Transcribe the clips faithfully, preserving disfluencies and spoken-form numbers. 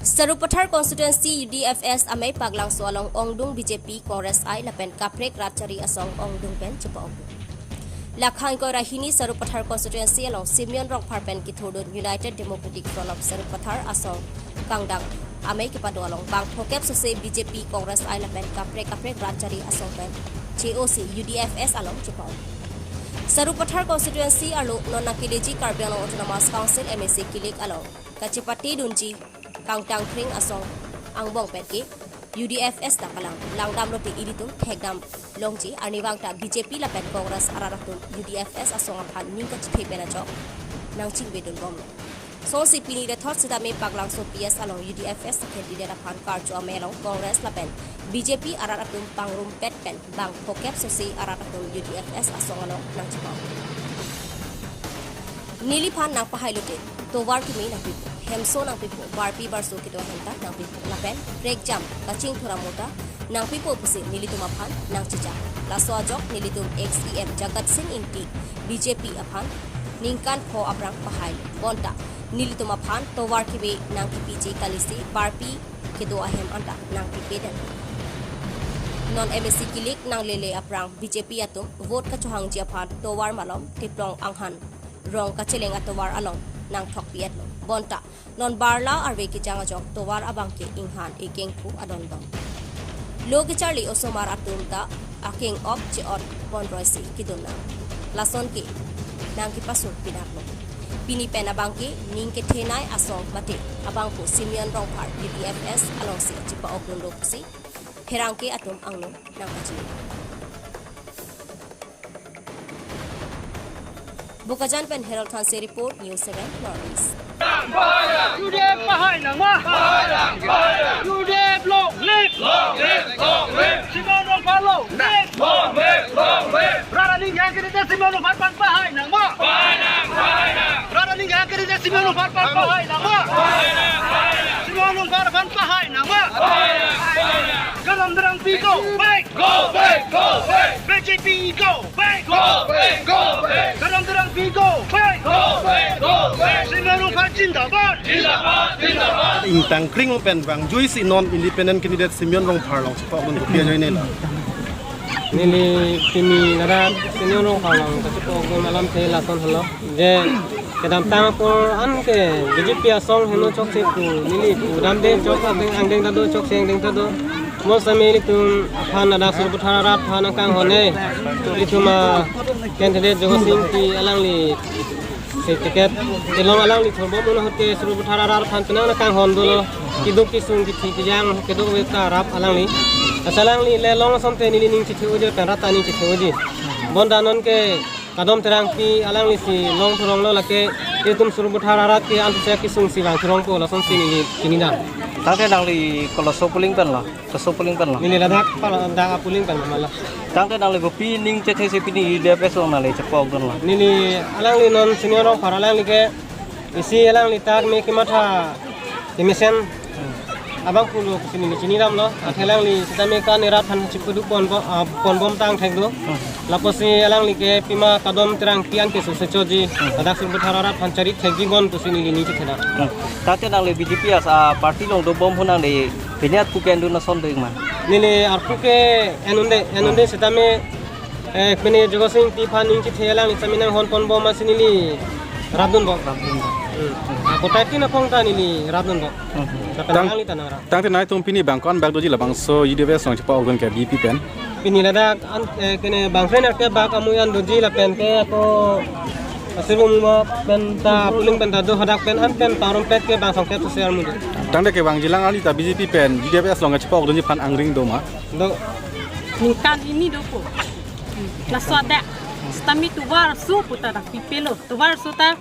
Sarupathar Constituency U D F S amei Paklangso along ongdung B J P, Congress I lapen kaprek rat chari asong ongdung pen chepa-ongdung. Lakhang ingkoi ra hini Sarupathar Constituency along Simeon Rongphar pen kithurdun United Democratic Front of Sarupathar asong kangdang amei kepado along bang phokep sose B J P, Congress I lapen kaprek kaprek rat chari asong pen che-osi U D F S along chepa-ongdung. Sarupathar Constituency arlo non nangkeleji Karbi Anglong Autonomous Council M A C kilik along kachepate dunji kangtang kring asong angbong pen ke U D F S ta kalang langdam lote ilitum thekdam longji, arnivang ta B J P lapen Congress arat atum U D F S asong aphan ning kachethe pen ajok nangchingvedun bomlo. Sonsi pini rethot sitame Paklangso P S along U D F S candidate aphan karcho amei along Congress lapen B J P arat atum pangrumpet pen bang phokep sose arat atum U D F S asong along nangchepa-ongdung. Neliphan nangpahai lote, tovar kimi nangpipo, hemso nangpipo, barpi barso kedo ahem ta nangpipo, lapen prekjam kachingthur amo ta nangpipo pusi nelitum aphan nangchechak. Laso ajok nelitum ex E M Jagat Sing Engti B J P aphan ningkan pho aphrang pahai, bonta nelitum aphan tovar kimi nangkipiji kalisi barpi kedo ahem anta nangpipe den. Non M A C kilik nanglele aphrang B J P atum vote kachohangji aphan tovar malom teplong anghan rong kacheleng atovar along nangthokpi-etlo. Bonta non barla arve kejang ajok tovar abang ke inghan ikengpu adondong. Lo kecharli osomar atum ta akeng-op che-ot ponroisi kedun nang. Lason ke nangkepasung pinaklo. Pini pen abang ke ning kethenei asong mate abangphu Simeon Rongphar U D F S alongsi chepa-okdunlo pusi pherangke atum angno nangkachini. Bokajan pen Harold Thanse report, News seven North East. U D F pahai nangma. U D F long live. Long live, long live. Simeon Rongphar long live. Long live, long live. Rat aning hang kiri te Simeon Rongphar aphan pahai nangma. Pahai nang, pahai nang. Rat aning hang kiri te Simeon Rongphar aphan pahai nangma. Pahai nang, pahai nang. Simeon Rongphar aphan pahai nangma. Pahai nang, pahai nang. Kadom Terangpi go back. Go back, go back. B J P go back. Go back, go back. Kadom Terangpi go back. Go back, go back. Simeon Rongphar zindabad. Zindabad, zindabad. Ingtang kring pen bang juisi non independent candidate Simeon Rongphar along chepa-okdun kopi ajoine la. Neli pini ladak Simeon Rongphar along kachepa-okdun alam ke lason helo. Je kedamtang apor an ke B J P asong heno chokche pu neli pu damde chok angdeng angdeng ta do, chokche angdeng ta do. Mo sitame ilitum aphan ladak Sarupathar arat aphan nangkanghon-e. Ilitum a candidate Jagat Sing Engti alangli si ticket kelong alangli thorbom un ahut ke Sarupathar arat aphan penang nangkanghon dolo. Keduk kesung kethe kejang keduk ave ta rap alangli. Lasi alangli le long asonte neli ning chethe-oji pen rat ta ning chethe-oji. Bonta non ke Kadom Terangpi alangli si long thurong lo, lake itum Sarupathar arat ke antusiak kesung si vang thurongpo, lasonsi neli chinidam. Tangte nangli koloso polling pen lo, koso polling pen lo? Neli ladak pala dak a polling pen mala. Tangte nangli kopi ning chethe si pini U D F S along nangli chepa-okdun lo? Neli alangli non Simeon Rongphar alangli ke isi alangli tak me kematha kemesen abang pulo pusi neli chinidamlo. Athe alangli sitame ka nerat han chipudu ponbo, ah, ponbom tang thek do. Hmm. Lapusi alangli ke pima Kadom Terangpi an ke suse choji. Hmm. Ladak Sarupathar arat aphan chari thekji bon pusi neli ning chethedam. Hmm. Tangte nangli B J P as a party along dobom ahut nangli pini arpu ke en-un ason do-ik ma? Neli arpu ke en-unde, en-unde sitame Eh, pini Jagat Sing Engti aphan ning chethe alangli sitame nanghon ponbom masi neli rapdunbom. Rapdunbom. Hmm. Ah, kotai tin aphong ta neli rapdunbom. Hmm. Lapen tang-, alangli ta nangrap. Tangte nangtum pini bang ko-an bak doji labangso U D F S along chepa-okdun ke B J P pen? Pini ladak an, eh, kene bang trainer ke bak amui an doji lapen ke ako asir bung ma pen ta polling pen ta do hadak pen an pen pangrumpet ke bang songket sosial media. Tangte kevangjilang arni ta B J P pen U D F S along chepa-okdunji aphan angring do ma? Do. Ningkan hini dopo. Laso adak sitame tovar arso pu ta nangpipelo. Tovar arso ta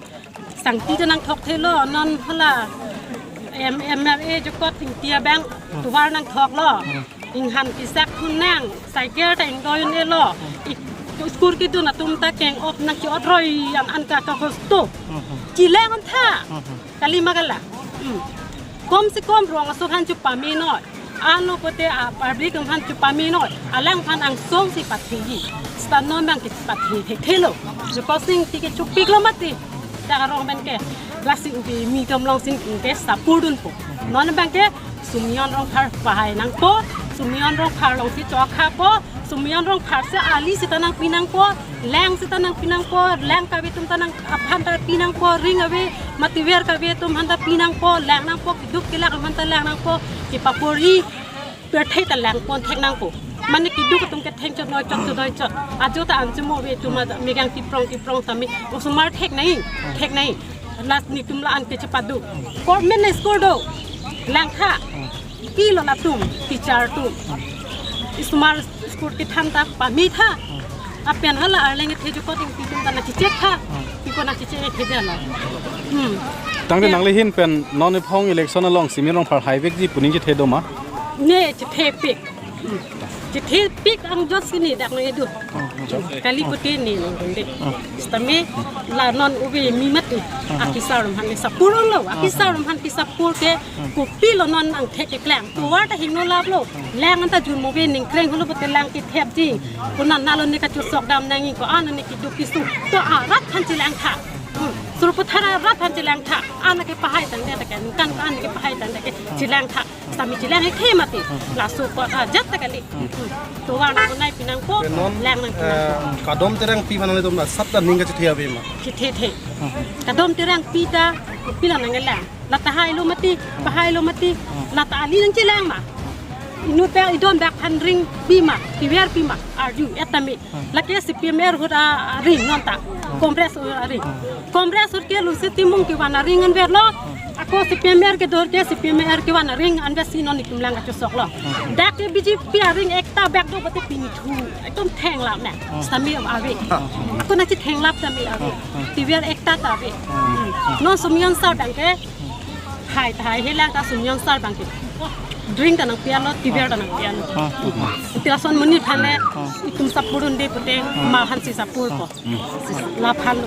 sangti ta nangthokthelo, non hala M-, M L A Jagat Sing Engti abang tovar nangthoklo. Inghan kesak thun nang, cycle ta ingdoi un-elo. Ik-, school kedun atum ta keng-op nangke-otroi an an ta kakosto. Chileng an tha. Kali ma kala. Hmm. Kom se kom rong aso aphan chepamenoi. Ano pote a public aphan chepamenoi. Alangphan angsong si patheji. Seta non abang ke pathe thekthelo. Jagat Sing Engti ke chupiklo mati. Ta rong pen ke. Lasi ubi mi tom long sin ke sapurdunpo. Non abangke Sumion Rongphar pahai nangpo, Sumion Rongphar alongsi chokhapo, Sumion Rongphar si ali sita nangpi nangpo, lang sita nangpi nangpo, lang kave atum ta nang aphan ta pi nangpo, ring ave mati ver kave atum aphan ta pi nangpo, lang nangpo, keduk kelak aphan ta lang nangpo, kepapori pirthe ta langpon thek nangpo. Mane keduk atum ke thengchot noijot chot noijot. Ajo ta anchimo ave atum aja megang kiprong kiprong tame. Osomar thek nai, thek nai. Last netum la-an ke chepadu. Government school do. Langtha. Pilo latum, teacher atum. Osomar school kethan ta pametha. Apen hala arleng the jukot ingpi atum ta nangchechek tha. Piko nangchechek the jala. Hmm. Tangte nangli ahin pen non iphong election along Sumion Rongphar haivekji pu ning chethe do ma? Ne chethepik. Hmm. Chethepik angjot si ne dak nang edu. Kali pute ne nang kunde. Sitame la non ove mi mati. Akisar atum aphan ne support lo. Akisar atum aphan kesupportlo ke. Kopilo non angthek keklang. Tovar ta hingno laplo. Lang anta jun mo ave ningkreng holo pute lang kethepji. Konat nalo ne kachosok dam nangji ko-an ne keduk kesung. To arat aphan chelangtha. Hmm. Suru Pathar arat aphan chelangtha. An kepahai tangte ta ke. Ningkan ko-an kepahai tangte ke. Chelangtha. Sitame chelang hekhe mati. Laso ko ajat ta kali. Tovar nangkonai pi nangpo, non, lang nangpi nangpo. Eh, kadom terang pi mana itu na sab ta ning kachethe ave ma? Chethe the. Kadom terang pi ta, pilo nanglang. La tahai lo mati, pahai lo mati, la ta ali nangchelang ma. Inut bak idon bak aphan ring pi ma, tiver pi ma, arju, et tame. Lake C P M R ahut aring non ta. Congress ahut aring. Congress ahut ke Lucy Timung kevan aring anverlo. Ako C P M R kedor ke C P M R kevan aring anversi non itum lang kachosoklo. Dak ke B J P aring ekta bak do pute pini thu. Ekdom thenglap na. Sitame ave. Ako nangchethenglap tame ave. Tiver ekta ta ave. Non Sumion sar abangke. Hai ta hai helang ta Sumion sar abangke. Drink ta nangpianlo, tiver ta nangpianlo. Ti lason monit aphan le itum support unde pute ma aphansi support ko. Laphan lo.